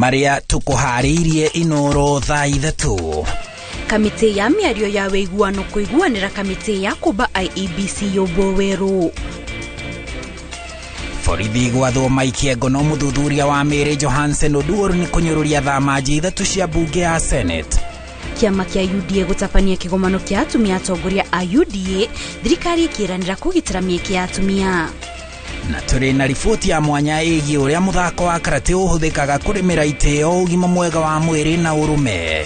Maria tukuhariirie Inoro thaa 3. Kamĩtĩ ya mĩario ya wĩiguano kũiguanĩra kamĩtĩ ya kũmba IEBC yũmbwo werũ. Borithi gwathwo maikie ngono mũthuthuria wa mĩĩrĩ Johansen Oduor nĩ kũnyũrũria thama 3 cia mbunge ya Senate. Kĩama kĩa UDA gũtabania kĩgomano kĩa atumia atongoria a UDA, thirikari ĩkĩranĩra kũgitĩra mĩeke ya atumia. Na tũrĩ na riboti ya mwanya ĩgiĩ ũrĩa mũthako wa karate ũhũthĩkaga kũrĩmĩra itĩo, ũgima mwega wa mwĩrĩ na ũrũme.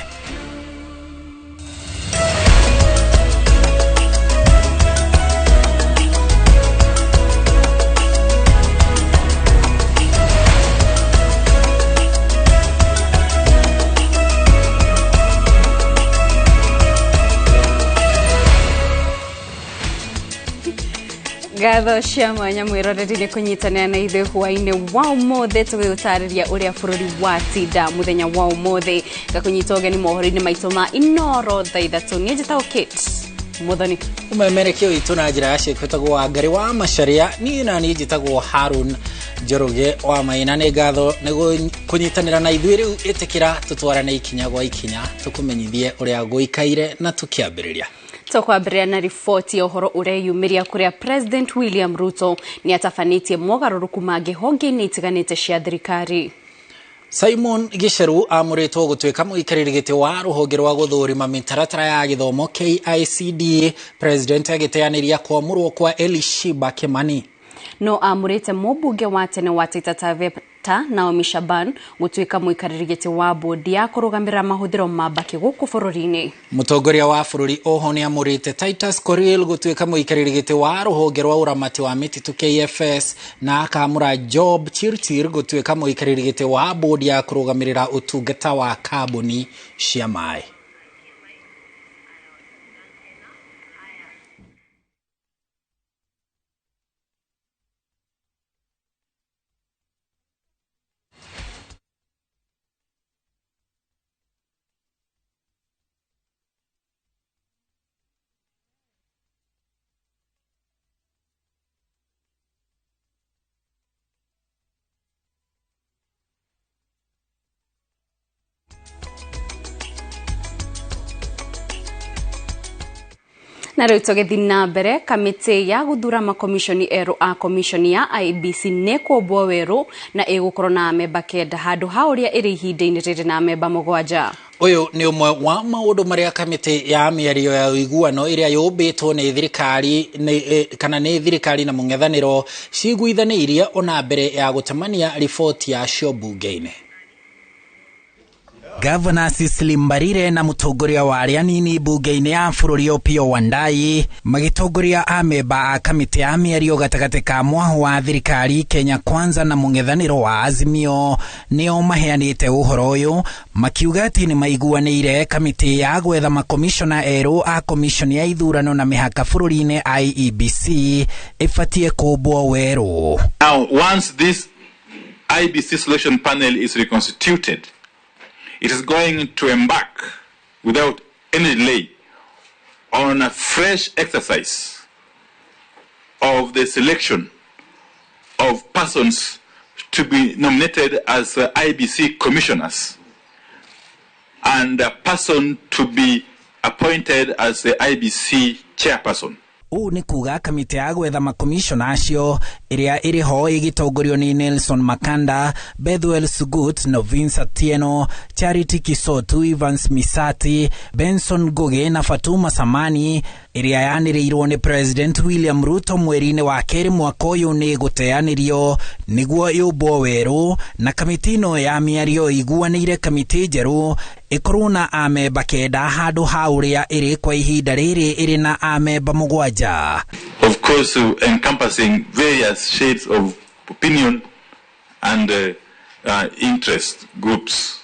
Ngatho cia mwanya mwĩroreri nĩ kũnyitanĩra na ithuĩ hwaĩ-inĩ wa ũmũthĩ tũgĩgũtarĩria ũrĩa bũrũri watinda mũthenya wa ũmũthĩ. Ngakũnyita ũgeni mohoro-inĩ maitũ ma Inoro thaa 3. Niĩ njĩtagwo Kate Muthoni. Ũmemerekio witũ na njĩra ya ciĩko ĩtagwo Wangari wa Macharia. Niĩ na niĩ njĩtagwo Harun Njoroge wa Maina. Nĩ ngatho nĩ kũnyitanĩra na ithuĩ. Rĩu ĩtĩkĩra tũtwarane ikinya gwa ikinya tũkũmenyithie ũrĩa gũikaire na tũkĩambĩrĩria. Tũkwambĩrĩria na riboti ya ũhoro ũreyumĩria kũrĩa President William Ruto nĩ atabanĩtie mogarũrũku mangĩ honge-inĩ itiganĩte cia thirikari. Simon Gicheru amũrĩtwo gũtuĩka mũikarĩri gĩtĩ wa rũhonge rwa gũthũrima mĩtaratara ya gĩthomo KICD, President agĩteanĩria kwamũrwo kwa Elishiba Kimani. No amũrĩte mũmbunge wa tene wa Taita Taveta Naomi Shaban gũtuĩka mũikarĩri gĩtĩ wa bodi ya kũrũgamĩrĩra mahũthĩro ma mbakĩ gũkũ bũrũri-inĩ. Mũtongoria wa bũrũri oho nĩ amũrĩte Titus Korir gũtuĩka mũikarĩri gĩtĩ wa rũhonge rwa ũramati wa mĩtitũ KFS na akamũra Job Chirchir gũtuĩka mũikarĩri gĩtĩ wa bodi ya kũrũgamĩrĩra ũtungata wa kambuni cia maĩ. Na rĩu tũgĩthiĩ na mbere, kamĩtĩ ya gũthura makomishoni erũ a komishoni ya IEBC nĩ kũmbwo werũ na ĩgũkorwo na amemba 9 handũ ha ũrĩa ĩrĩ ihinda-inĩ rĩrĩ na amemba 7. Ũyũ nĩ ũmwe wa maũndũ marĩa kamĩtĩ ya mĩario ya ũiguano ĩrĩa yũmbĩtwo nĩ thirikari kana nĩ thirikari na mũng'ethanĩro ciguithanĩirie ona mbere ya gũtemania riboti yacio mbunge-inĩ. Governor Cecily Mbarire na mũtongoria wa arĩa anini mbunge-inĩ ya bũrũri Opiyo Wandayi magĩtongoria amemba a kamĩtĩ ya mĩario gatagatĩ ka mwahũ wa thirikari Kenya Kwanza na mũng'ethanĩro wa Azimio nĩo maheanĩte ũhoro ũyũ makiuga atĩ nĩ maiguanĩire kamĩtĩ ya gwetha makomishona erũ a komishoni ya ithurano na mĩhaka bũrũri-inĩ IEBC ĩbatiĩ kũmbwo werũ. Now, once this IEBC selection panel is reconstituted, it is going to embark without any delay on a fresh exercise of the selection of persons to be nominated as IEBC commissioners and a person to be appointed as the IEBC chairperson. Ũũ nĩ kuga kamĩtĩ ya gwetha makomishona acio ĩrĩa ĩrĩ ho ĩgĩtongorio nĩ Nelson Makanda, Bethuel Sugut, Novince Atieno, Charity Kisotu, Evans Misati, Benson Ngugi na Fatuma Samani ĩrĩa yanĩrĩirwo nĩ President William Ruto mweri-inĩ wa kerĩ mwaka ũyũ nĩ ĩgũteanĩrio nĩguo yũmbwo werũ na kamĩtĩ ĩno ya mĩario ĩiguanĩire kamĩtĩ njerũ ĩkorwo na amemba 9 handũ ha ũrĩa ĩrĩ kwa ihinda rĩrĩ ĩrĩ na amemba 7. Of course, encompassing various shades of opinion and interest groups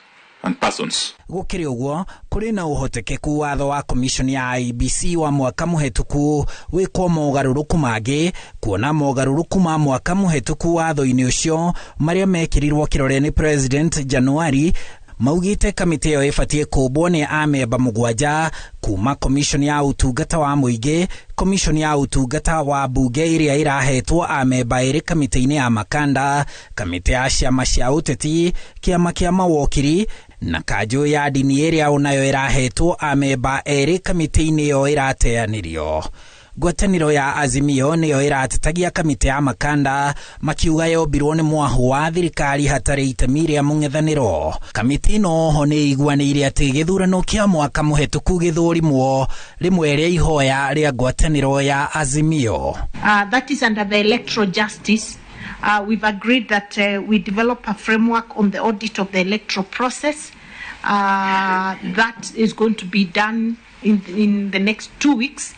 and persons. Gũkĩrĩ ũguo, kũrĩ na ũhotekeku watho wa commission ya IEBC wa mwaka mũhetũku wĩkwo mogarũrũku mangĩ, kuona mogarũrũku ma mwaka mũhetũku watho-inĩ ũcio marĩa mekĩrirwo kĩrore nĩ President Januari Maugĩte kamĩtĩ ĩyo ĩbatiĩ kũmbwo nĩ amemba 7 kuma commission ya ũtungata wa mũingĩ, commission ya ũtungata wa bunge ĩrĩa ĩrahetwo amemba 2 kamĩtĩ-inĩ ya Makanda, kamĩtĩ ya ciama cia ũteti, kĩama kĩa mawokiri na kanjũ ya ndini ĩrĩa onayo ĩrahetwo amemba 2 kamĩtĩ-inĩ ĩyo ĩrateanĩrio. Ngwatanĩro ya Azimio nĩyo ĩratetagia kamĩtĩ ya Makanda makiuga yombirwo nĩ mwahu wa thirikari hatarĩ itemi rĩa mũng'ethanĩro. Kamĩtĩ ĩno oho nĩ ĩiguanĩire atĩ gĩthurano kĩa mwaka mũhetũku gĩthũrimwo rĩmwe rĩa ihoya rĩa ngwatanĩro ya Azimio. That is under the electoral justice. We've agreed that we develop a framework on the audit of the electoral process. That is going to be done in the next 2 weeks.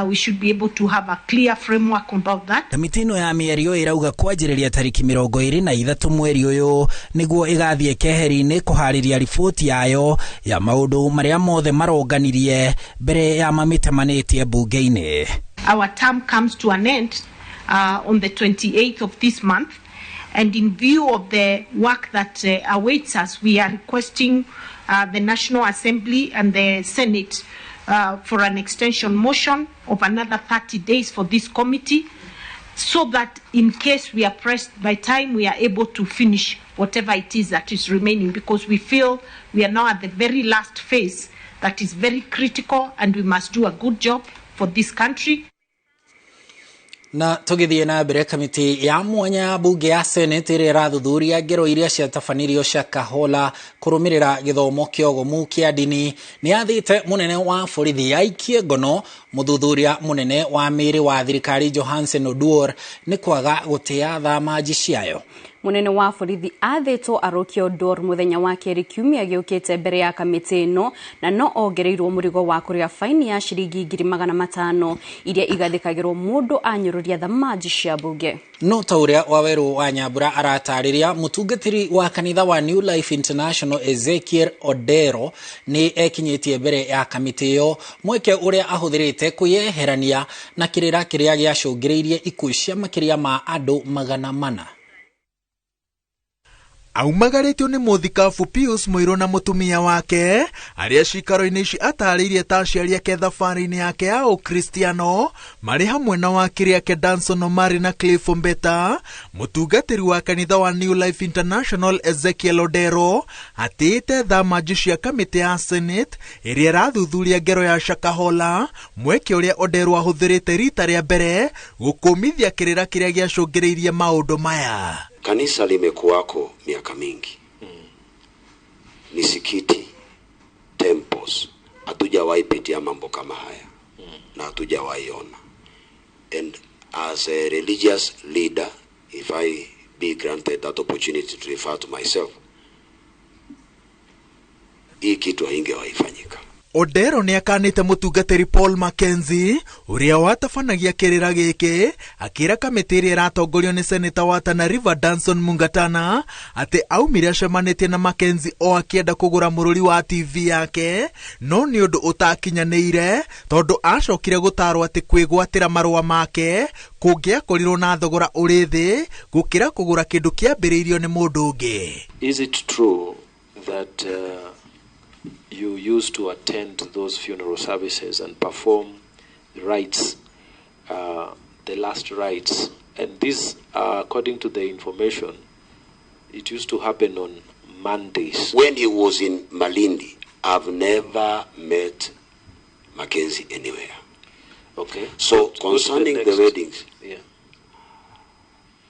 We should be able to have a clear framework about that. Kamĩtĩ ĩno ya mĩario ĩrauga kwanjĩrĩria tarĩki 23 mweri ũyũ nĩguo ĩgathiĩ keheri-inĩ kũharĩria riboti yayo ya maũndũ marĩa mothe maronganirie mbere ya mamĩtemanĩtie bunge-inĩ. Our term comes to an end on the 28th of this month, and in view of the work that awaits us, we are requesting the National Assembly and the Senate for an extension motion of another 30 days for this committee, so that in case we are pressed by time, we are able to finish whatever it is that is remaining, because we feel we are now at the very last phase that is very critical, and we must do a good job for this country. Na tũgĩthiĩ na mbere, kamĩtĩ ya mwanya ya bunge ya Senate ĩrĩa ĩrathuthuria ngero iria ciatabanirio Shakahola kũrũmĩrĩra gĩthomo kĩogomu kĩa ndini nĩ yathĩte mũnene wa borithi aikie ngono mũthuthuria mũnene wa mĩĩrĩ wa thirikari Johansen Oduor nĩ kwaga gũtĩa thamanji ciayo. Munene wa borithi athĩtwo arũkie Oduor mũthenya wa kerĩ kiumia gĩũkĩte mbere ya kamĩtĩ ĩno, na no ongereirwo mũrigo wa kũrĩha faini ya ciringi 500,000 iria igathĩkagĩrwo mũndũ anyũrũria thamanji cia bunge. No ta ũrĩa Wawerũ wa Nyambura aratarĩria, mũtungatĩri wa kanitha wa New Life International Ezekiel Odero nĩ ekinyĩtie mbere ya kamĩtĩ ĩyo mweke ũrĩa ahũthĩrĩte kwĩyeherania na kĩrĩra kĩrĩa gĩacũngĩrĩirie ikuũ cia makĩria ma andũ 400. Aumagarĩtio nĩ mũthikabu Pius Muiru na mũtumia wake arĩa cikaro-inĩ ici atarĩirie ta aciari ake thabarĩ-inĩ yake ya ũkristiano marĩ hamwe na wakiri ake Danson Omari na Cliff Ombeta. Mũtungatĩri wa kanitha wa New Life International Ezekiel Odero atĩĩte thamanji cia kamĩtĩ ya Senate ĩrĩa ĩrathuthuria ngero ya Shakahola, mweke ũrĩa Odero ahũthĩrĩte rita rĩa mbere gũkũmithia kĩrĩra kĩrĩa gĩacũngĩrĩirie maũndũ maya. Kanisa limekuwako miaka mingi. Misikiti, temples, hatujawahi pitia mambo kama haya. Na hatujawahi ona. And as a religious leader, if I be granted that opportunity to refer to myself, hii kitu haingewahi fanyika. Odero nĩ akanĩte mũtungatĩri Paul Mackenzie ũrĩa watabanagia kĩrĩra gĩkĩ akĩra kamĩtĩ ĩrĩa ĩratongorio nĩ seneta wa Tana River Danson Mungatana atĩ aumire acemanĩtie na Mackenzie o akĩenda kũgũra mũrũri wa TV yake, no nĩ ũndũ ũtakinyanĩire tondũ acokire gũtarwo atĩ kwĩgwatĩra marũa make kũngĩakorirwo na thogora ũrĩ thĩ gũkĩra kũgũra kĩndũ kĩambĩrĩirio nĩ mũndũ ũngĩ. Is it true that you used to attend those funeral services and perform the rites, the last rites? And this, according to the information, it used to happen on Mondays. When he was in Malindi, I've never met Mackenzie anywhere. Okay. So concerning the weddings, yeah,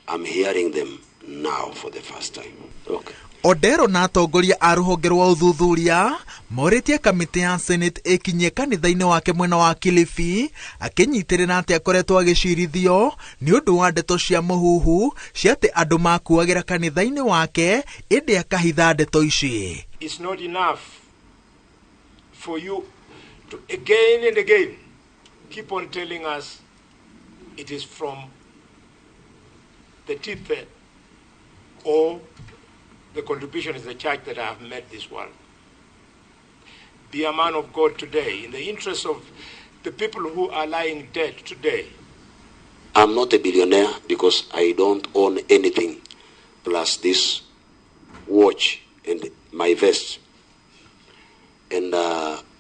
I'm hearing them now for the first time. Okay. Odero na atongoria a rũhonge rwa ũthuthuria morĩtie kamĩtĩ ya Senate ĩkinyie kanitha-inĩ wake mwena wa Kilifi akĩnyitĩrĩra atĩ akoretwo agĩcirithio nĩ ũndũ wa ndeto cia mũhuhu cia atĩ andũ makuagĩra kanitha-inĩ wake ĩndĩ akahitha ndeto ici. It's not enough for you to again and again keep on telling us it is from the tithe or the contribution is the church that I have made this world. Be a man of God today, in the interest of the people who are lying dead today. I'm not a billionaire because I don't own anything plus this watch and my vest. And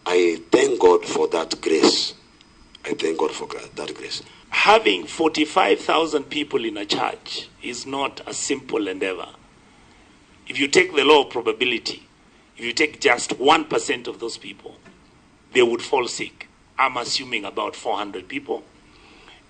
I thank God for that grace. I thank God for that grace. Having 45,000 people in a church is not a simple endeavor. If you take the law of probability, if you take just 1% of those people, they would fall sick. I'm assuming about 400 people.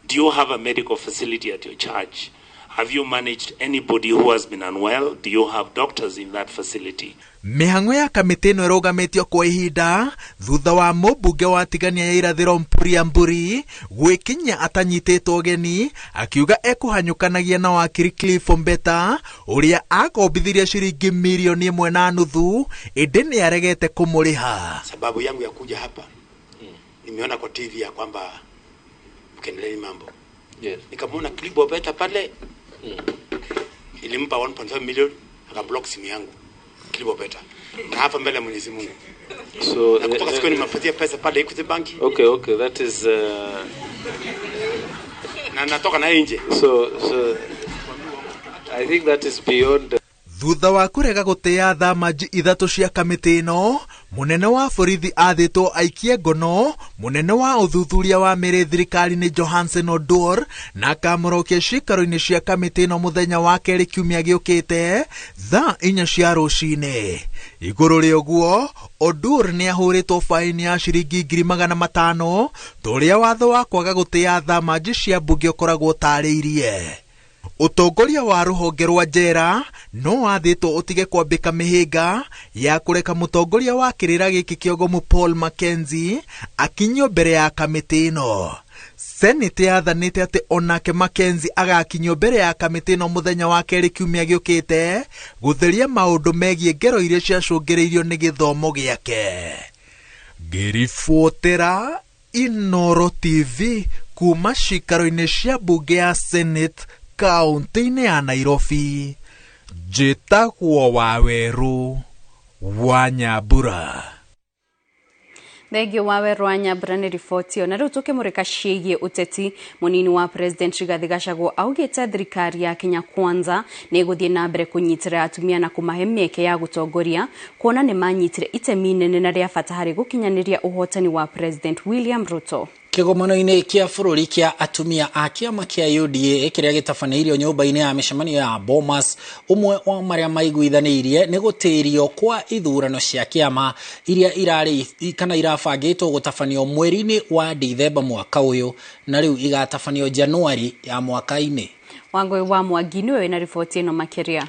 Do you have a medical facility at your church? Have you managed anybody who has been unwell? Do you have doctors in that facility? Mĩhang'o ya kamĩtĩ ĩno ĩrũgamĩtio kwa ihinda thutha wa mũmbunge wa Tigania ya irathĩro Mpuri Mburi gwĩkinyia atanyitĩtwo ũgeni akiuga ekũhanyũkanagia na wakiri Cliff Ombeta ũrĩa akombithirie ciringi mirioni 1.5 ĩndĩ nĩaregete kũmũrĩha. Sababu yangu ya kuja hapa nimeona kwa TV ya kwamba mkiendelea mambo. Yes. Nikamwona Cliff Ombeta pale. Ilimpa 1.5 million akablock simu yangu. Cliff Ombeta. Na hapa mbele ya Mwenyezi Mungu. So na kutoka siku nimepatia pesa pale Equity Bank. Okay, that is na natoka na nje. So I think that is beyond. Thutha wa kurega gũtĩa thamaji 3 cia kamĩtĩ ĩno, mũnene wa borithi athĩtwo aikie ngono mũnene wa ũthuthuria wa mĩrĩ thirikari-inĩ Johansen Oduor na akamũrokia ciikaro-inĩ cia kamĩtĩ ĩno mũthenya wa kerĩ kiumia gĩũkĩte thaa 4 cia rũcinĩ. Igũrũ rĩa ũguo, Oduor nĩahũrĩtwo faini ya ciringi 500,000 ta ũrĩa watho wa kwaga gũtĩa thamaji cia mbunge ũkoragwo ũtarĩirie. Ũtongoria wa rũhonge rwa njera no wathĩtwo ũtige kwambĩka mĩhĩnga ya kũreka mũtongoria wa kĩrĩra gĩkĩ kĩogomu Paul Mackenzie akinyio mbere ya kamĩtĩ ĩno. Senate yathanĩte atĩ onake Mackenzie agakinyio mbere ya kamĩtĩ ĩno mũthenya wa kerĩ kiumia gĩũkĩte gũtheria maũndũ megiĩ ngero iria ciacũngĩrĩirio nĩ gĩthomo gĩake. Ngĩribotera Inoro TV kuma cikaro-inĩ cia mbunge ya Senate kaunti-inĩ ya Nairobi, njĩtagwo Wawerũ wa Nyambura. Thengio Wawerũ wa Nyambura nĩ riboti ĩyo. Na rĩu tũkĩmũrĩka ciĩgiĩ ũteti, mũnini wa President Rigathi Gachagua augĩte thirikari ya Kenya Kwanza nĩ ĩgũthiĩ na mbere kũnyitĩrĩra atumia na kũmahe mĩeke ya gũtongoria, kuona nĩ manyitire itemi inene na rĩa bata harĩ gũkinyanĩria ũhotani wa President William Ruto. Kĩgomano-inĩ kĩa bũrũri kĩa atumia a kĩama kĩa UDA kĩrĩa gĩtabanĩirio nyũmba-inĩ ya mĩcemanio ya Bomas, ũmwe wa marĩa maiguithanĩirie nĩ gũtĩrio kwa ithurano cia kĩama iria irarĩ kana irabangĩtwo gũtabanio mweri-inĩ wa Dithemba mwaka ũyũ na rĩu igatabanio Januari ya mwaka-inĩ. Wangũi wa Mwangi nĩwe wĩna riboti ĩno makĩria.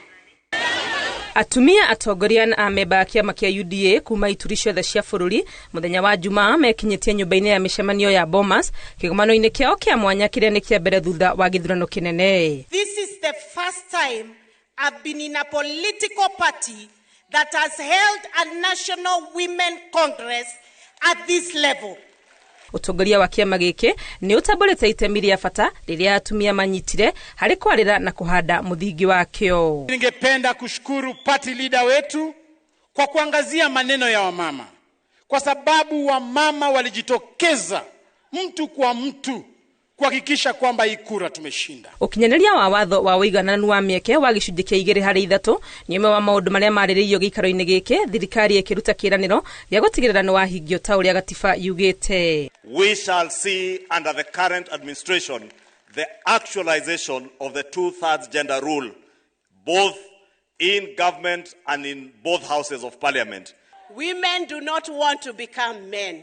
Atumia atongoria na amemba a kĩama kĩa UDA kuma ituri ciothe cia bũrũri mũthenya wa Jumaa mekinyĩtie nyũmba-inĩ ya mĩcemanio ya Bomas kĩgomano-inĩ kĩao kĩa mwanya kĩrĩa nĩ kĩa mbere thutha wa gĩthurano kĩnene. This is the first time I've been in a political party that has held a national women congress at this level. Ũtongoria wa kĩama gĩkĩ nĩ ũtambũrĩte itemi rĩa bata rĩrĩa atumia manyitire harĩ kwarĩra na kũhanda mũthingi wakĩo. Ningependa kushukuru party leader wetu kwa kuangazia maneno ya wamama, kwa sababu wamama walijitokeza mtu kwa mtu kuhakikisha kwamba hii kura tumeshinda. Ũkinyanĩria wa watho wa ũigananu wa mĩeke wa gĩcunjĩ kĩa 2 harĩ 3 nĩ ũmwe wa maũndũ marĩa marĩrĩirio gĩikaro-inĩ gĩkĩ, thirikari ĩkĩruta kĩĩranĩro gĩa gũtigĩrĩra nĩ wahingio ta ũrĩa gatiba yugĩte. We shall see under the current administration the actualization of the 2/3 gender rule, both in government and in both houses of parliament. Women do not want to become men.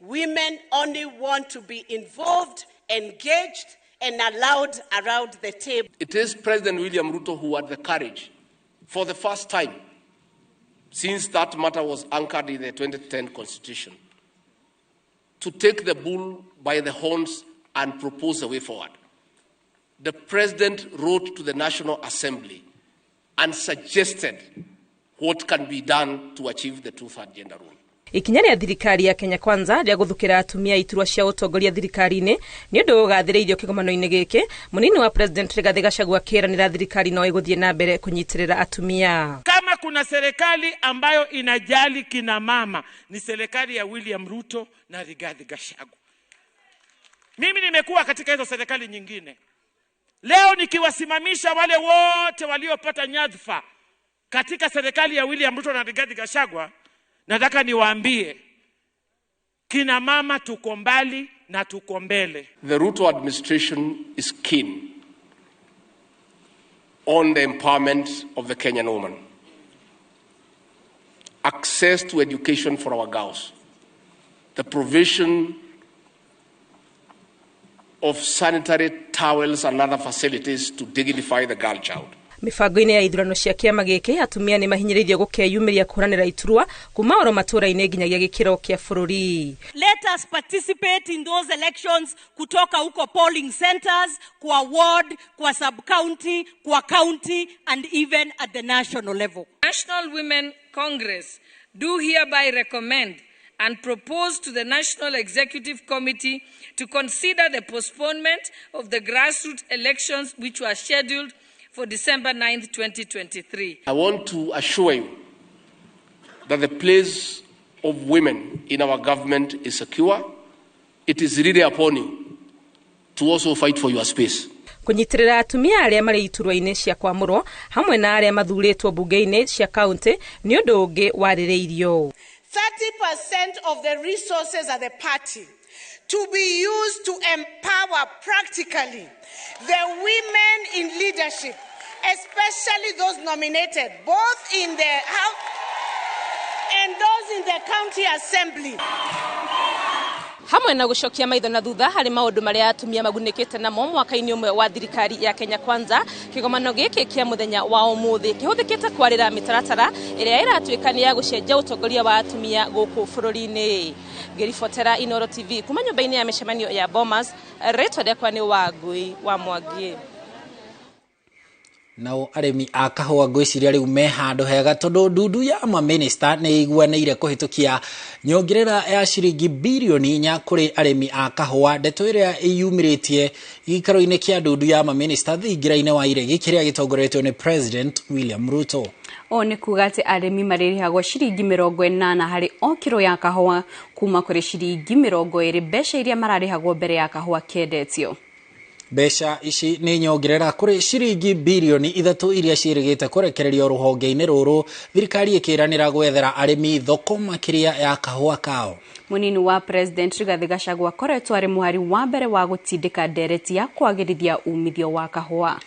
Women only want to be involved, engaged, and allowed around the table. It is President William Ruto who had the courage, for the first time since that matter was anchored in the 2010 Constitution, to take the bull by the horns and propose a way forward. The president wrote to the National Assembly and suggested what can be done to achieve the two-third gender rule. Ikinya rĩa thirikari ya Kenya Kwanza rĩa gũthukĩra atumia iturwa cia ũtongoria thirikari-inĩ nĩ ũndũ ũgathĩrĩirio kĩgomano-inĩ gĩkĩ. Mũnini wa President Rigathi Gachagua akĩĩranĩra thirikari no ĩgũthiĩ na mbere kũnyitĩrĩra atumia. Kama kuna serikali ambayo inajali kina mama ni serikali ya William Ruto na Rigathi Gachagua. Mimi nimekuwa katika hizo serikali nyingine. Leo nikiwasimamisha wale wote waliopata nyadhifa Katika serikali ya William Ruto na Rigathi Gachagua, nataka niwaambie kina mama tuko mbali na tuko mbele. The Ruto administration is keen on the empowerment of the Kenyan woman. Access to education for our girls, the provision of sanitary towels and other facilities to dignify the girl child. Mĩbango-inĩ ya ithurano cia kĩama gĩkĩ atumia nĩ mahinyĩrĩirio gũkeyumĩria kũhũranĩra iturwa kuma oro matũra-inĩ nginyagia gĩkĩro kĩa bũrũri. Let us participate in those elections kutoka huko polling centers, kwa ward, kwa sub county, kwa county and even at the national level. National Women Congress do hereby recommend and propose to the National Executive Committee to consider the postponement of the grassroots elections which were scheduled for December 9th, 2023. I want to assure you that the place of women in our government is secure. It is really upon you to also fight for your space. Kũnyitĩrĩra atumia arĩa marĩ iturwa-inĩ cia kwamũrwo hamwe na arĩa mathurĩtwo mbunge-inĩ cia kaunti nĩ ũndũ ũngĩ warĩrĩirio. 30% of the resources of the party to be used to empower practically the women in leadership, especially those nominated, both in the House and those in the county assembly. Hamwe na gũcokia maitho na thutha harĩ maũndũ marĩa atumia magunĩkĩte namo mwaka-inĩ ũmwe wa thirikari ya Kenya Kwanza, kĩgomano gĩkĩ kĩa mũthenya wa ũmũthĩ kĩhũthĩkĩte kwarĩra mĩtaratara ĩrĩa ĩratuĩka nĩ ya gũcenjia ũtongoria wa atumia gũkũ bũrũri-inĩ. Ngĩribotera Inooro TV kuma nyũmba-inĩ ya mĩcemanio ya Bomas, rĩtwa rĩakwa nĩ Wangui wa Mwangi. Nao arĩmi a kahũa ngwĩciria rĩu me handũ hega tondũ ndundu ya mamĩnĩsta nĩ iguanĩire kũhĩtũkia nyongerera ya ciringi birioni 4 kũrĩ arĩmi a kahũa, ndeto ĩrĩa ĩyumĩrĩtie gĩikaro-inĩ kĩa ndundu ya mamĩnĩsta thingira-inĩ wa iregi kĩrĩa gĩtongoretio nĩ President William Ruto. Ũũ nĩ kuga atĩ arĩmi marĩrĩhagwo ciringi 80 harĩ o kiro ya kahũa kuma kũrĩ ciringi 20 mbeca iria mararĩhagwo mbere ya kahũa kendetio. Mbeca ici nĩ nyongerera kũrĩ ciringi birioni 3 iria ciĩrĩgĩte kũrekererio rũhonge-inĩ rũrũ, thirikari ĩkĩranĩra gwethera arĩmi thoko makĩria ya kahũa kao. Mũnini wa President Rigathi Gachagua akoretwo arĩ mũhari wa mbere wa gũtindĩka ndereti ya kwagĩrithia umithio wa kahũa.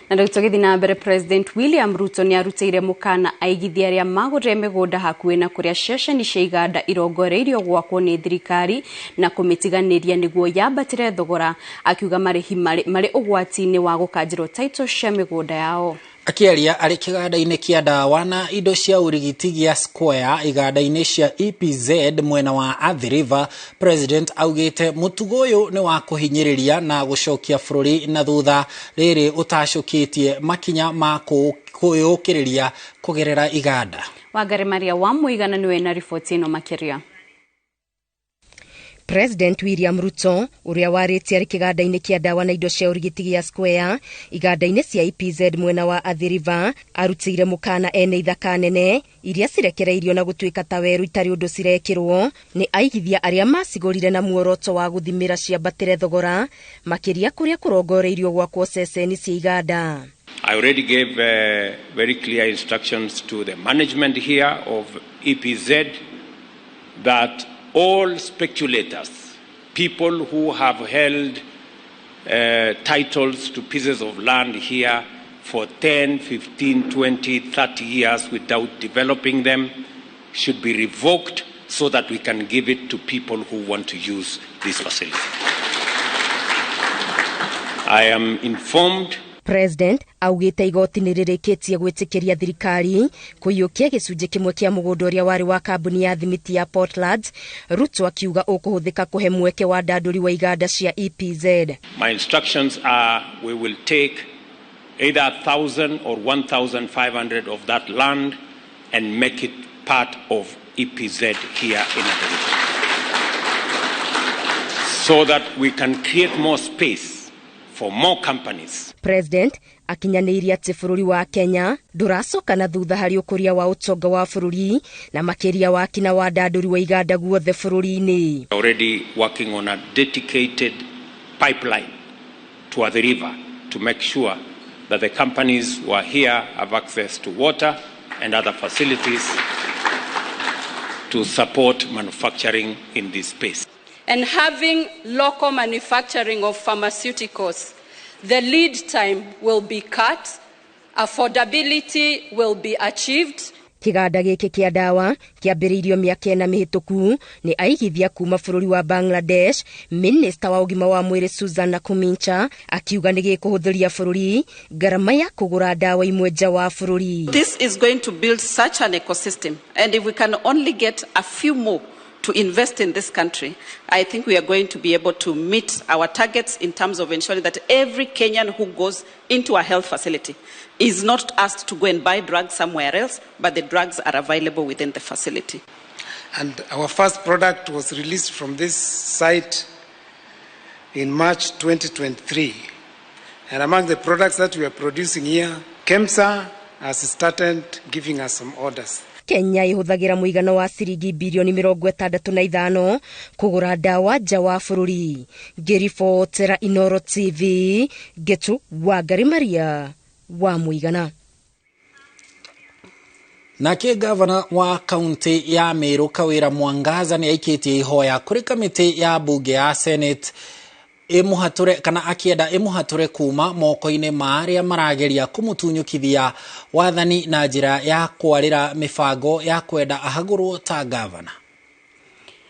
Na rĩu tũgĩthiĩ na mbere, President William Ruto nĩ arutĩire mũkana aigithia arĩa magũrire mĩgũnda hakuhĩ na kũrĩa ceceni cia iganda irongoreirio gwakwo nĩ thirikari na kũmĩtiganĩria nĩguo yambatĩre thogora, akiuga marĩhi marĩ ũgwati-inĩ wa gũkanjĩrwo title cia mĩgũnda yao. Akĩaria arĩ kĩganda-inĩ kĩa ndawa na indo cia ũrigiti gĩa Square iganda-inĩ cia EPZ mwena wa Athi River, President augĩte mũtugo ũyũ nĩ wa kũhinyĩrĩria na gũcokia bũrũri na thutha rĩrĩ ũtacũkĩtie makinya ma kwĩyũkĩrĩria kũgerera iganda. Wangari Maria wa Mũigana nĩwe na riboti ĩno makĩria. President William Ruto ũrĩa warĩtie arĩ kĩganda-inĩ kĩa ndawa na indo cia ũrigiti gĩa Square iganda-inĩ cia EPZ mwena wa Athi River arutĩire mũkana ene ithaka nene iria cirekereirio na gũtuĩka ta werũ itarĩ ũndũ cirekĩrwo nĩ aigithia arĩa macigũrire na muoroto wa gũthimĩra ciambatĩre thogora makĩria kũrĩa kũrongoreirio gwakwo ceceni cia iganda. I already gave very clear instructions to the management here of EPZ that all speculators, people who have held titles to pieces of land here for 10, 15, 20, 30 years without developing them, should be revoked so that we can give it to people who want to use this facility. I am informed. President augite igoti nĩ rĩrĩkĩtie gwĩtĩkĩria thirikari kũiyũkia gĩcunjĩ kĩmwe kĩa mũgũnda ũrĩa warĩ wa kambuni ya thimiti ya Portland. Ruto akiuga ũkũhũthĩka kũhe mweke wa ndandũri wa iganda cia EPZ. My instructions are we will take either 1,000 or 1,500 of that land and make it part of EPZ here in Athi River. So that we can create more space for more companies. President akinyanĩirie atĩ bũrũri wa Kenya ndũracoka na thutha harĩ ũkũria wa ũtonga wa bũrũri na makĩria waki na wandandũri wa iganda guothe bũrũri-inĩ. Already working on a dedicated pipeline to the river to make sure that the companies who are here have access to water and other facilities to support manufacturing in this space. And having local manufacturing of pharmaceuticals, the lead time will be cut, affordability will be achieved. Kĩganda gĩkĩ kĩa ndawa kĩambĩrĩirio mĩaka 4 mĩhĩtũku nĩ aigithia kuma bũrũri wa Bangladesh. Minista wa ũgima wa mwĩrĩ Susan Nakhumicha akiuga nĩ gĩkũhũthĩria bũrũri ngarama ya kũgũra ndawa imwe nja wa bũrũri. This is going to build such an ecosystem, and if we can only get a few more to invest in this country, I think we are going to be able to meet our targets in terms of ensuring that every Kenyan who goes into a health facility is not asked to go and buy drugs somewhere else, but the drugs are available within the facility. And our first product was released from this site in March 2023. And among the products that we are producing here, KEMSA has started giving us some orders. Kenya ihũthagĩra mũigana wa ciringi bilioni 65 kũgũra ndawa nja wa bũrũri. Ngĩribotera Inoro TV, Ngetu Wangari Maria wa Mũigana. Nake gavana wa kaunti ya Meru Kawira Mwangaza nĩ aikĩtie ihoya kũrĩ kamĩtĩ ya bunge ya Senate imuhature kana akienda imuhature kuma moko-inĩ ma arĩa marageria kũmũtunyũkithia wathani na njĩra ya kwarĩra mĩbango ya kwenda ahagũrwo ta gavana.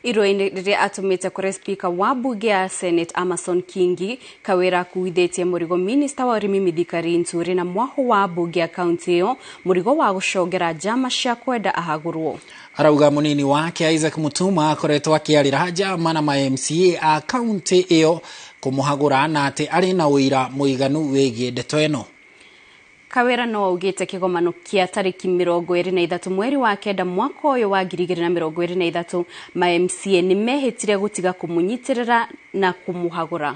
Irũa-inĩ rĩrĩa atũmĩte kũrĩ speaker wa bunge ya Senate Amason Kingi, Kawira akuithĩtie mũrigo minista wa ũrĩmi Mithika Linturi na mwaho wa bunge ya kaunti ĩyo mũrigo wa gũcongera njama cia kwenda ahagũrwo. Arauga munini wake Isaac Mutuma akoretwo akĩarĩra njama na ma MCA a kaunti ĩyo kũmũhagũra na atĩ arĩ na ũira mũiganu wĩgiĩ ndeto ĩno. Kawira no augĩte kĩgomano kĩa tarĩki 23 mweri wa 9 mwaka ũyũ wa 2023 ma MCA nĩ mehĩtire gũtiga kũmũnyitĩrĩra na kũmũhagũra.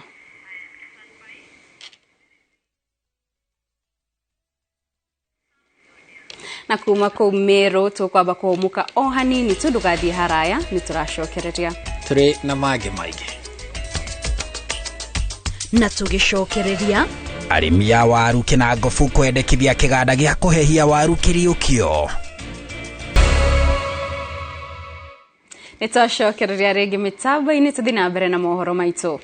Na kuma kũu Meru tũkwamba kũhũmũka o hanini tu, ndũgathiĩ haraya, nĩ tũracokereria tũrĩ na mangĩ maingĩ. Na tũgĩcokereria arĩmi a waru Kĩnangobu kwendekithia kĩganda gĩa kũhehia waru kĩriũkio. Nĩ twacokereria rĩngĩ mĩtambo-inĩ, tũthiĩ na mbere na mohoro maitũ.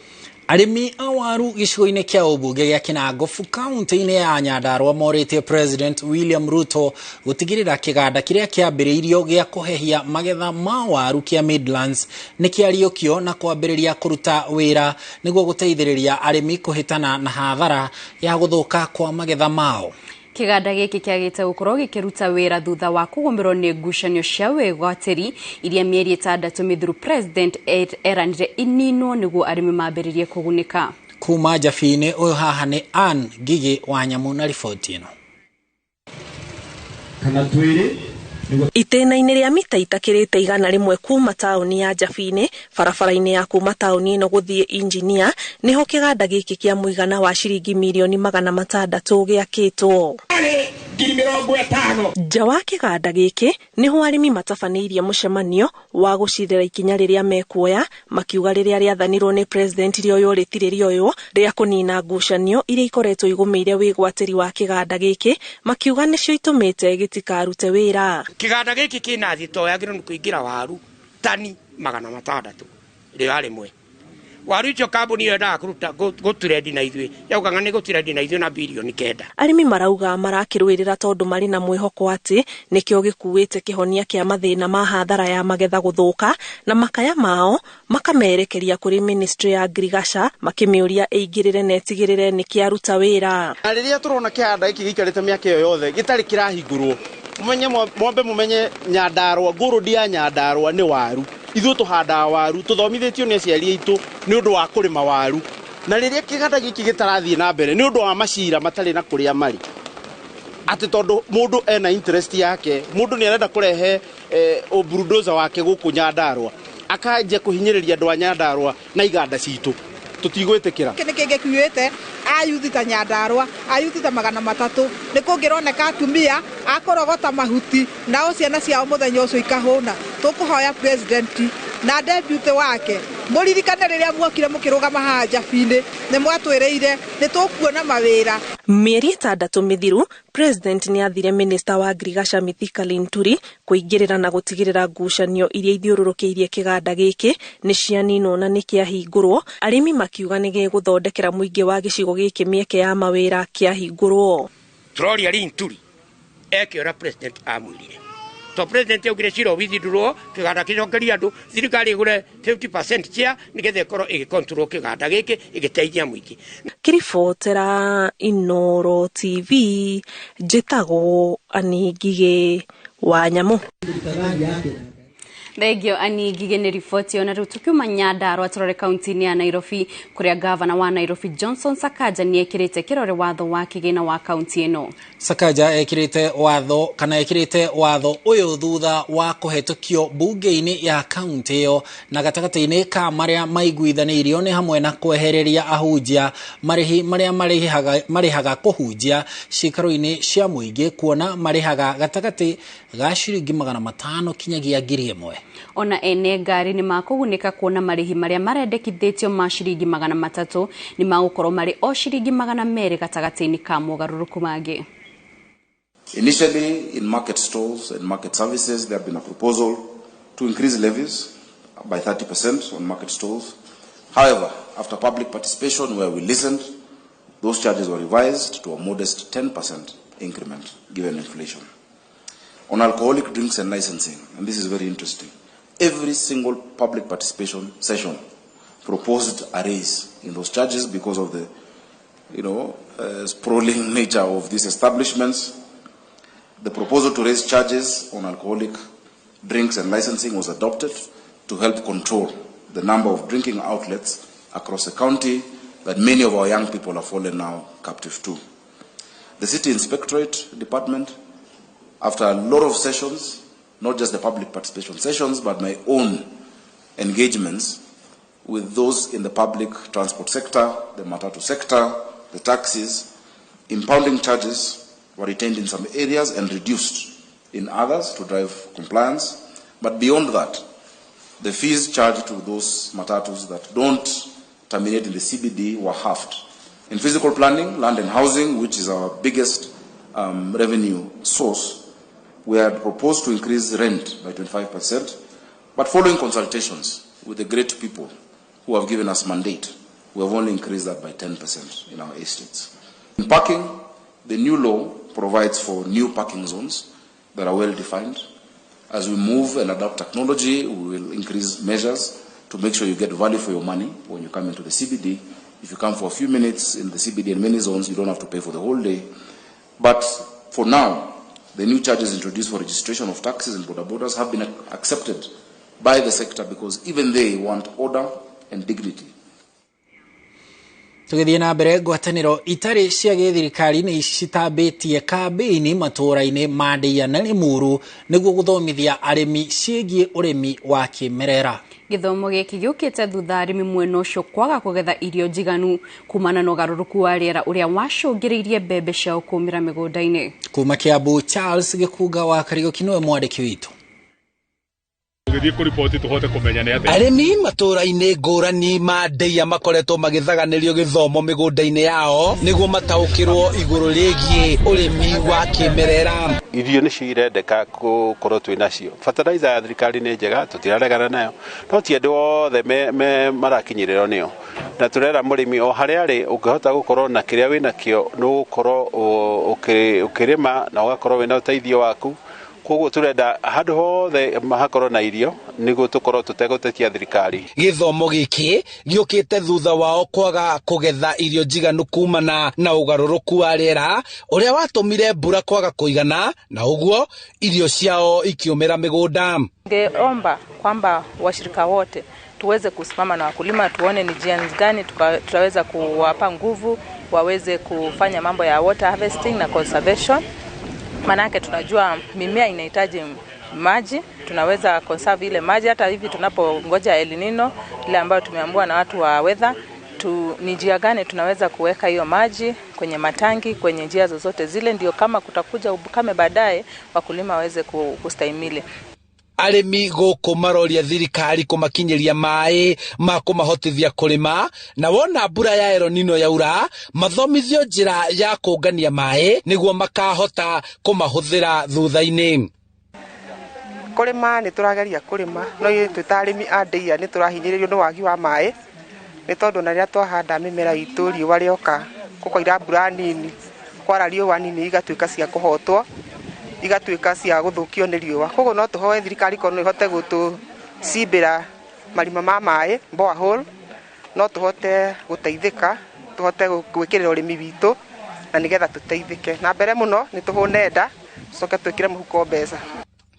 Arĩmi a waru gĩcigo-inĩ kĩa ũmbunge gĩa Kĩnangobu kaunti-inĩ ya Nyandarua morĩtie President William Ruto gũtigĩrĩra kĩganda kĩrĩa kĩambĩrĩirio gĩa kũhehia magetha ma waru kĩa Midlands nĩ kĩariũkio na kwambĩrĩria kũruta wĩra nĩguo gũteithĩrĩria arĩmi kũhĩtana na hathara ya gũthũka kwa magetha mao. Kĩganda gĩkĩ kĩagĩte gũkorwo gĩkĩruta wĩra thutha wa kũgũmĩrwo nĩ ngucanio cia wĩgwatĩri iria mĩeri 6 mĩthiru President eranire ininwo nĩguo arĩmi mambĩrĩrie kũgunĩka. Kuma Njabi-inĩ ũyũ haha nĩ Ann Ngigĩ wa Nyamu na riboti ĩno. Itĩna-inĩ rĩa mita itakĩrĩte 100 kuma taũni ya Njabi-inĩ, barabara-inĩ ya kuma taũni ĩno gũthiĩ Injinia, nĩho kĩganda gĩkĩ kĩa mũigana wa ciringi mirioni 600 gĩakĩtwo. Nja wa kĩganda gĩkĩ nĩho arĩmi matabanĩirie mũcemanio wa gũcirĩra ikinya rĩrĩa mekuoya, makiuga rĩrĩa rĩathanirwo nĩ president rĩoywo rĩtirĩ rĩoywo rĩa kũnina ngucanio iria ikoretwo igũmĩire wĩgwatĩri wa kĩganda gĩkĩ, makiuga nĩcio itũmĩte gĩtikarute wĩra. Kĩganda gĩkĩ kĩna thito yagĩrĩirwo nĩ kũingĩra waru tani 600 rĩo rĩmwe. Waru icio kambuni ĩyo yendaga kũruta gũturendi na ithuĩ yaugaga nĩ gũturendi na ithuĩ na bilioni 9. Arĩmi marauga marakĩrũĩrĩra tondũ marĩ na mwĩhoko atĩ nĩkĩo gĩkuĩte kĩhonia kĩa mathĩna ma hathara ya magetha gũthũka, na makaya mao makamerekeria kũrĩ ministry ya ngirigaca makĩmĩũria ĩingĩrĩre na ĩtigĩrĩre nĩ kĩaruta wĩra. Na rĩrĩa tũrona kĩganda gĩkĩ gĩikarĩte mĩaka ĩyo yothe gĩtarĩ kĩrahingũrwo, mumenye mwambe mumenye Nyandarua ngũrũndi ya Nyandarua nĩ waru. Ithuĩ tũhandaga waru, tũthomithĩtio nĩ aciari aitũ nĩ ũndũ wa kũrĩma waru. Na rĩrĩa kĩganda gĩkĩ gĩtarathiĩ na mbere nĩ ũndũ wa macira matarĩ na kũrĩa marĩ, atĩ tondũ mũndũ ena interest yake, mũndũ nĩ arenda kũrehe ũbulldozer wake gũkũ Nyandarua, Akanjia kũhinyĩrĩria andũ a Nyandarũa na iganda citũ. Tũtigwĩtĩkĩra. Nĩ kĩngĩ kiugĩte ayuthi ta Nyandarũa, ayuthi ta 300 nĩ kũngĩroneka atumia akũrogota mahuti nao ciana ciao mũthenya ũcio ikahũna. Tũkũhoya president na deputy wake mũririkane rĩrĩa muokire mũkĩrũgama haha Njabinĩ nĩ mwatwĩrĩire nĩ tũkuona mawĩra. Mĩeri 6 mĩthiru, President nĩ athire Minista wa Ngirigaca Mithika Linturi kũingĩrĩra na gũtigĩrĩra ngucanio iria ithiũrũrũkĩirie kĩganda gĩkĩ nĩ cianinwo na nĩ kĩahingũrwo. Arĩmi makiuga nĩ gĩgũthondekera mũingĩ wa gĩcigo gĩkĩ mĩeke ya mawĩra kĩahingũrwo. Tũroria Linturi eke ũrĩa President amwĩrire. To President augire cira withdraw kĩganda kĩcokerie andũ, thirikari ĩgũre 50% share nĩgetha ĩkorwo ĩgĩcontrol kĩganda gĩkĩ ĩgĩteithia mũingĩ. Kĩribotera Inooro TV, njĩtagwo Annie Ngigĩ wa Nyamũ. Thengio Annie Ngigĩ nĩ riboti ona rĩu tukiuma Nyandarũa tũrore kaunti-inĩ ya Nairobi kũrĩa gavana wa Nairobi Johnson Sakaja nĩ ekĩrĩte kĩrore watho wa kĩgĩna wa kaunti ĩno. Sakaja ekĩrĩte watho kana ekĩrĩte watho ũyũ thutha wa kũhetũkio bunge-inĩ ya kaunti ĩyo na gatagatĩ-inĩ ka marĩa maiguithanĩirio nĩ hamwe na kwehereria ahunjia marĩhi marĩa marĩhaga kũhunjia ciikaro-inĩ cia mũingĩ kuona marĩhaga gatagatĩ ga ciringi 500 kinyagia 1000. Ona ene ngari nĩ makũgunĩka kuona marĩhi marĩa marendekithĩtio ma ciringi 300 nĩ magũkorwo marĩ o ciringi 200 gatagatĩ-inĩ ka mogarũrũku mangĩ. Initially, in market stalls and market services, there have been a proposal to increase levies by 30% on market stalls. However, after public participation where we listened, those charges were revised to a modest 10% increment given inflation. On alcoholic drinks and licensing, and this is very interesting, every single public participation session proposed a raise in those charges because of the, sprawling nature of these establishments. The proposal to raise charges on alcoholic drinks and licensing was adopted to help control the number of drinking outlets across the county that many of our young people have fallen now captive to. The City Inspectorate Department, after a lot of sessions, not just the public participation sessions, but my own engagements with those in the public transport sector, the matatu sector, the taxis, impounding charges were retained in some areas and reduced in others to drive compliance. But beyond that, the fees charged to those matatus that don't terminate in the CBD were halved. In physical planning, land and housing, which is our biggest revenue source, we had proposed to increase rent by 25%, but following consultations with the great people who have given us mandate, we have only increased that by 10% in our estates. In parking, the new law provides for new parking zones that are well defined. As we move and adopt technology, we will increase measures to make sure you get value for your money when you come into the CBD. If you come for a few minutes in the CBD and many zones, you don't have to pay for the whole day. But for now, the new charges introduced for registration of taxis and border borders have been accepted by the sector because even they want order and dignity. Tugithie na mbere ngwatanĩro itarĩ cia gĩthirikari nĩ citambĩtie kambĩini matũũra-inĩ ma Ndeiya na Limuru nĩguo gũthomithia arĩmi ciĩgiĩ ũrĩmi wa kĩmerera. Gĩthomo gĩkĩ gĩũkĩte thutha arĩmi mwena ũcio kwaga kũgetha irio njiganu kumana na ũgarũrũku wa rĩera ũrĩa wacũngĩrĩirie mbembe ciao kũmĩra mĩgũnda-inĩ. Kuma Kiambu, Charles Gĩkunga wa Kariũki nĩwe mwandĩki witũ. Arĩmi matũũra-inĩ ngũrani ma Ndeiya makoretwo magĩthaganĩrio gĩthomo mĩgũnda-inĩ yao nĩguo mataũkĩrwo igũrũ rĩgiĩ ũrĩmi wa kĩmerera. Irio nĩcio irendeka gũkorwo twĩ nacio. Fertilizer ya thirikari nĩ njega, tũtiraregana nayo, no ti andũ othe marakinyĩrĩrwo nĩyo. Na tũrera mũrĩmi o harĩa arĩ, ũngĩhota gũkorwo na kĩrĩa wĩnakĩo nĩũgũkorwo ũkĩrĩma na ũgakorwo wĩna ũteithio waku. Koguo turenda handu hothe hakorwo na irio niguo tukorwo tutegũtetia thirikari. Gĩthomo gĩkĩ gĩũkĩte thutha wao kwaga kũgetha irio njiganu kumana na ũgarũrũku wa rĩera ũrĩa watũmire mbura kwaga kũigana na ũguo irio ciao ikiumĩra mĩgũnda. Ningeomba kwamba washirika wote tuweze kusimama na wakulima, tuone ni njia gani tutaweza kuwapa nguvu waweze kufanya mambo ya water harvesting na conservation. Manake tunajua mimea inahitaji Maji tunaweza conserve ile maji hata hivi tunapongoja El Nino ile ambayo tumeambiwa na watu wa weather ni njia gani tunaweza kuweka hiyo maji kwenye matangi, kwenye njia zozote zile, ndio kama kutakuja ukame baadaye wakulima waweze kustahimili. Arĩmi gũkũ maroria thirikari kũmakinyĩria maĩ ma kũmahotithia kũrĩma, na wona mbura ya El Nino yaura mathomithio njĩra ya kũngania maĩ nĩguo makahota kũmahũthĩra thutha-inĩ. Kũrĩma nĩ tũrageria kũrĩma, no ithuĩ twĩ ta arĩmi a ndĩia nĩ tũrahinyĩrĩrio nĩ wagi wa maĩ, nĩ tondũ na rĩrĩa twahanda mĩmera itũ riũa rĩoka gũkoira mbura nini, kwara riũa nini igatuĩka cia kũhotwo, igatuĩka cia gũthũkio nĩ riũa. Koguo no tũhoe thirikari korwo no ĩhote gũtũcimbĩra marima ma maĩ, borehole, no tũhote gũteithĩka, tũhote gwĩkĩrĩra ũrĩmi witũ na nĩgetha tũteithĩke. Na mbere mũno nĩ tũhũne nda, tũcoke twĩkĩre mũhuko mbeca.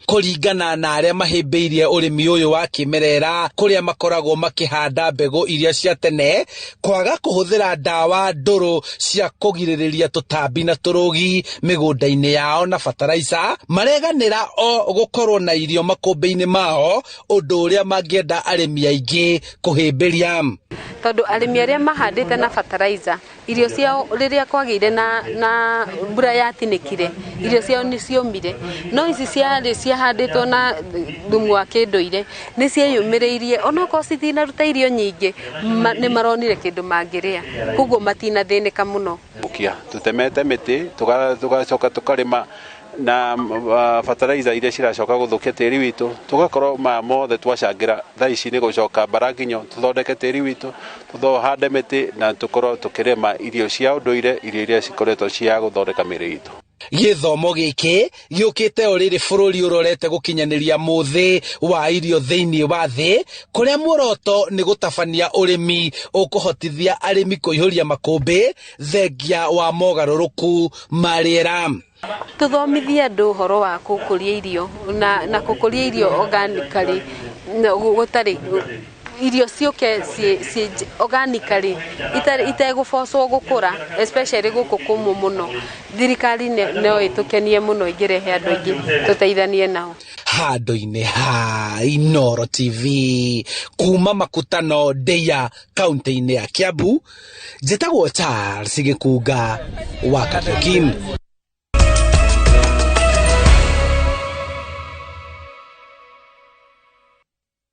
Kũringana na arĩa mahĩmbĩirie ũrĩmi ũyũ wa kĩmerera kũrĩa makoragwo makĩhanda mbegũ iria cia tene, kwaga kũhũthĩra ndawa ndũrũ cia kũgirĩrĩria tũtambi na tũrũgi mĩgũnda-inĩ yao na bataraica, mareganĩra o gũkorwo na irio makũmbĩ-inĩ mao, ũndũ ũrĩa mangĩenda arĩmi aingĩ kũhĩmbĩria. Tondũ arĩmi arĩa mahandĩte na bataraica, irio ciao rĩrĩa kwagĩire na mbura yatinĩkire, irio ciao nĩ ciomire, no ici ciarĩ ciahandĩtwo na thumu wa kĩndũire nĩ cieyũmĩrĩirie, onokorwo citinaruta irio nyingĩ, nĩ maronire kĩndũ mangĩrĩa, koguo matinathĩnĩka mũno. Tũtemete mĩtĩ tũgacoka tũkarĩma na fertilizer iria ciracoka gũthũkia tĩri witũ, tũgakorwo maya mothe twacangĩra thaa ici nĩ gũcoka mbara nginyo tũthondeke tĩri witũ, tũhande mĩtĩ na tũkorwo tũkĩrĩma irio cia ũndũire, irio iria cikoretwo cia gũthondeka mĩĩrĩ itũ. Gĩthomo gĩkĩ gĩũkĩte o rĩrĩ bũrũri ũrorete gũkinyanĩria mũthĩ wa irio thĩinĩ wa thĩ, kũrĩa muoroto nĩ gũtabania ũrĩmi ũkũhotithia arĩmi kũihũria makũmbĩ thengia wa mogarũrũku ma rĩera. Tũthomithie andũ ũhoro wa gũkũria irio na gũkũria irio organically, gũtarĩ irio ciũke ciĩ organically itegũbocwo gũkũra, especially gũkũ kũmũ mũno. Thirikari no ĩtũkenie mũno ĩngĩrehe andũ aingĩ tũteithanie nao. Handũ-inĩ ha Inooro TV kuma Makutano Ndeia kaunti-inĩ ya Kiambu, njĩtagwo Charles Gĩkunga wa Kariuki.